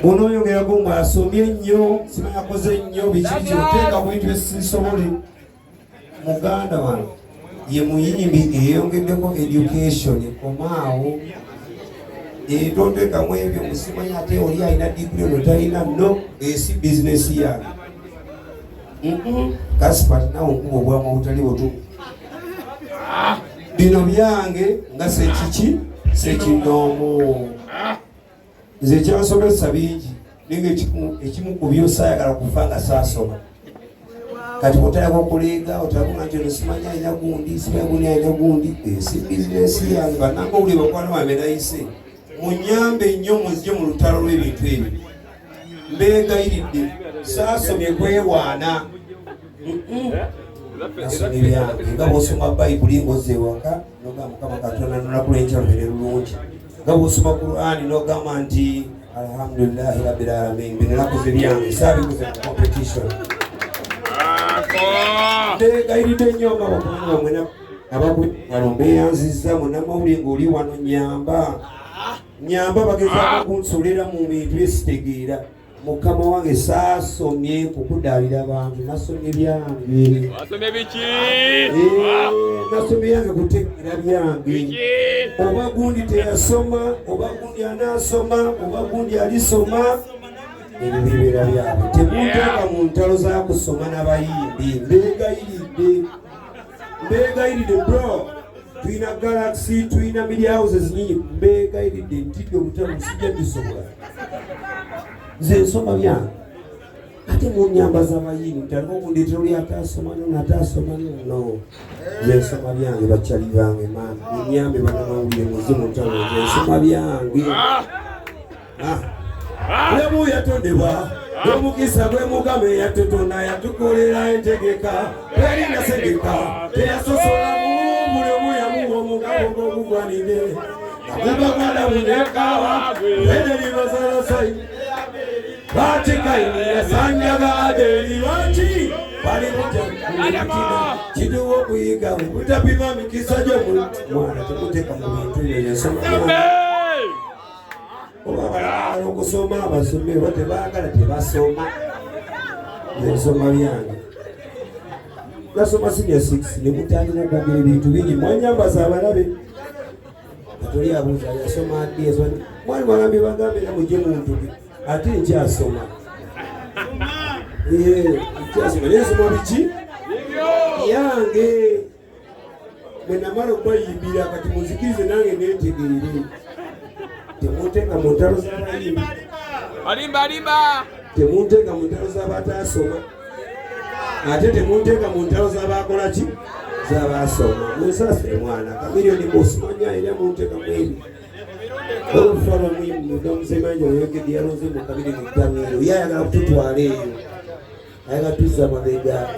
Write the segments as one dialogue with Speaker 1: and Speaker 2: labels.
Speaker 1: Bw'onooyongerako mbu asomye nnyo, simanyi akoze nnyo, biki biki, oteeka ku bintu byesisobole. Muganda wange ye muyimbi eyongeddeko education, komaawo etontekamu ebyo musimanyi ate oli alina diguli ono talina. No, esi bizinesi yange. Kasipati nawe nkuba obwama obutali butu. Bino byange nga sekiki sekinoomu. Nze ekyansomesa bingi, naye ekimu ku byo saayagala kufa nga saasoma. Kati otayaka okuleega otalaga nti ono simanyi alina gundi, simanyi gundi alina gundi. Esi bizinesi yange. Bannanga obuli bakwano bambe nayise munyambe nnyo, muzije mu lutalo lw'ebintu ebyo. Mbeegayiridde, saasomye kwewaana, nasomye byange. Nga bwosoma Bayibuli ng'ozza ewaka nogamba, "Mukama Katonda, nolunaku lwenkya lubeere lulungi," nga bwosoma Qur'ani nogamba nti, "Alhamdulillahi rabbil alamin." Bino nakoze byange, saabikoze mu competition. Mbeegayiridde nnyo nga bakwano bamwe abakugalo, mbeeyanzizza. Munnamawulire ng'oli wano, nyamba, nyamba. Bagezaako kunsuulira mu bintu byesitegeera. Mukama wange, saasomye kukudaalira bantu, nasomye byange.
Speaker 2: Wasomye biki?
Speaker 1: Nasomye byange, kutegeera byange. Oba gundi teyasoma, oba gundi anaasoma, oba gundi alisoma, ebyo bibeera byabwe. Temunteeka mu ntalo za kusoma n'abayimbi. Mbeegayiridde, mbeegayiridde bro. Tulina Galaxy, tulina media houses nyingi. Mbeegayiridde, ntidde olutalo, sijja bisobola. Nze nsoma byange, ate munyambaza abayimbi mutandika okundeetera oli ataasoma nono ataasoma nono. Nze nsoma byange, bakyali bange, maama munyambe, banamawulire muze mu ntalo. Nze nsoma byange. Lemu yatondebwa omukisa gwe Mukama eyatutonda, yatukolera entegeka terina segeka, teyasosolamu, buli omu yamuwa omugabo gw'obugwanidde. Nakuba gwadamu nekawa eneribazalasai. Lwaki Kayini yasanjaga Aberi? Lwaki bali kituwa okuyiga butapima mikisa gyo? Mwana, temuteeka mu bintu ebyo. Ensoma oba baagala okusoma abasome, oba tebaagala tebasoma. Ensoma byange, nasoma senior 6 ne mutandika okwogera ebintu bingi, mwanyambaza abalabe. Katoli abuuza yasoma ddi? Mwali mwagambye bagambe era mujje muntuge, ate nkyasoma. Nkyasoma, naye nsoma biki yange. Bwe namala okubayimbira, kati munzikirize nange netegeere. Temunteeka mu ntalo z'abayimbi.
Speaker 2: Alimba, alimba.
Speaker 1: Temunteeka mu ntalo z'abataasoma, ate temunteeka mu ntalo z'abakola ki, z'abaasoma. Munsasire mwana Kamiliyoni, musimanya era munteeka mu ebyo. Olufa lwamuyimbi oyogedde yalonze mu kabiri mu ttamiiro, ye ayagala kututwala eyo, ayagala tuzza mabega.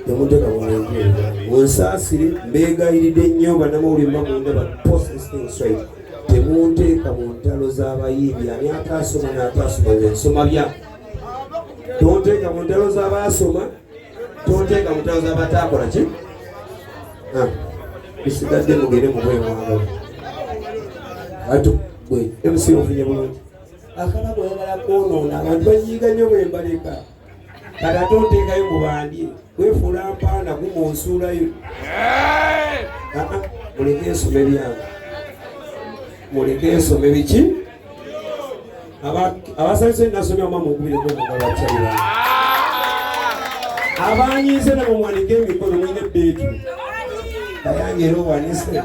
Speaker 1: Temunteeka mu bintu ebyo, munsaasire, mbeegayiridde nnyo. Bannamawulire mba munda, post this thing straight. Temunteeka mu ntalo z'abayimbi, ani ataasoma n'ataasoma. Nze nsoma bya. Tonteeka mu ntalo z'abaasoma, tonteeka mu ntalo z'abataakola ki. Ah, bisigadde mugende mubwemwagala. Ate gwe MC ofunye bulungi akalabu, oyagala kwonoona abantu banyiiga nnyo bwe mbaleka. Kati ate onteekayo mu bandi weefuula mpaana guma onsuulayo. Ah, ah, muleke ensome byange, muleke ensome biki. Abasanyuse nasomye oma munkubireko omugalo. Bakyali bange abanyiize nabo muwanike emikono, mulina ebbeetu kayange era owanise.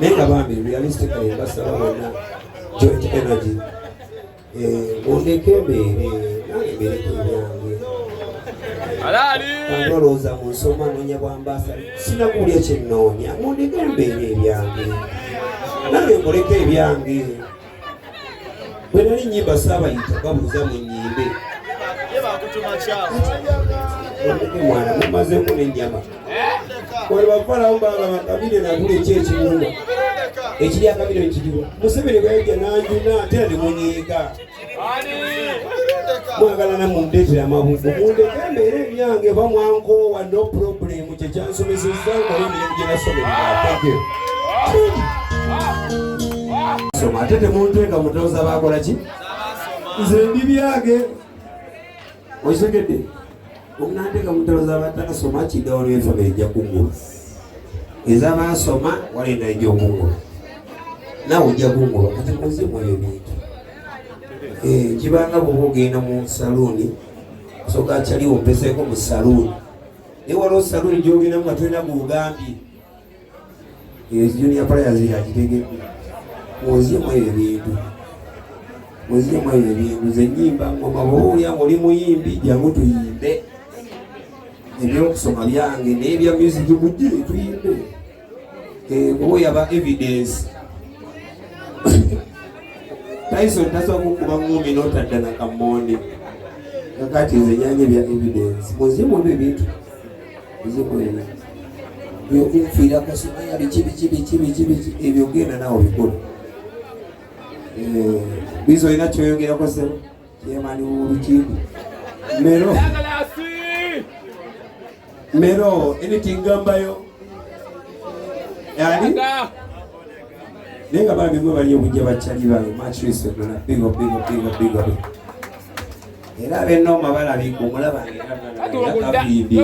Speaker 1: Naye nga bambi, realistically, mbasaba bonna joint energy. Mundeke mbeere nange, mbeereko ebyange.
Speaker 2: Halali.
Speaker 1: Olowooza mu nsoma noonya bwambasa, sinakuwulya kyenoonya. Mundeke mbeere ebyange, nange nkoleko ebyange. Bwe nali nyimba saabayita babuuza mu nyimbe. Mundeke mwana, mumazeeko n'ennyama. Wano bafalawo bagamba Kamire nagula eki ekibumba ekiri akamire kiriwa. Museveni bweyajja nanjuna, ate era nemunyiiga. Mwagala namundeetera amabugo. Mundeke embeera ebyange, oba mwankoowa, no problem. Kyekyansomesezza nkola emirimu gye nasomerera. Thank you. Soma ate temunteeka mu ntalo z'abakola ki? Nze ndi byange. Okitegedde? Omunanteeka mu ntalo z'abatasoma kidda waliwo efamire ejja kunguba. Ez'abaasoma waliwo endala ejja okunguba. Naawe ojja kunguba kati muze mu ebyo bintu. Eh, kibanga bw'oba ogenda mu saluuni osooka akyaliwo mpeseeko mu saluuni naye waliwo saluuni gy'ogendamu nga tolina gw'ogambye. Eyo Junior Prayers yakitegedde. Mwoziyemu ebyo ebintu, mwoziyemu ebyo ebintu. Nze nyimba ngoma, bw'oba owulira ng'oli muyimbi jangu tuyimbe. Ebyokusoma byange n'ebya music mujje tuyimbe. Eh, kuba yaba evidence. Tyson tasobola kukuba ngumi n'otadda na kammonde. Kakati nze nyanya ebya evidence. Mwoziyemu ebyo ebintu. Byokunfiira kasumaya biki biki biki biki biki ebyo genda nawe bikulu. Eh, bizo olina kyoyongerako sebo kyemani w'olukiiko mero mero anything gambayo yani naye nga bambi mwe bali obujja bakyali bange much respect big up big up big up big up era ab'ennooma balabika omulaba ng'eraakavimbi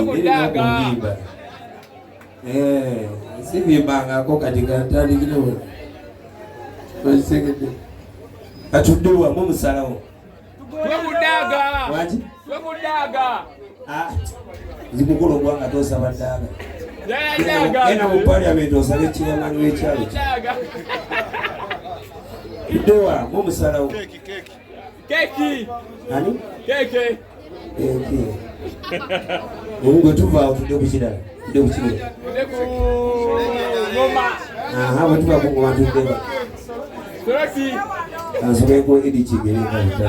Speaker 1: sibimbangako kati kantandikirewo okitegedde katudde wamu omusalawo waki zikukola ogwanga tosaba ddaaga genda mu parliament osabe chairman w'ekyalo tudde wamu omusalawo.
Speaker 2: Keki.
Speaker 1: Ani?
Speaker 2: Keke.
Speaker 1: Keke. Bwe tuva awo tudde ku kirala. Tudde ku kirala.
Speaker 2: Tudde ku ngoma.
Speaker 1: Aha, bwe tuva ku ngoma tudde ba.
Speaker 2: Soroti.
Speaker 1: Kansobeko Edi Kigere nga butatu.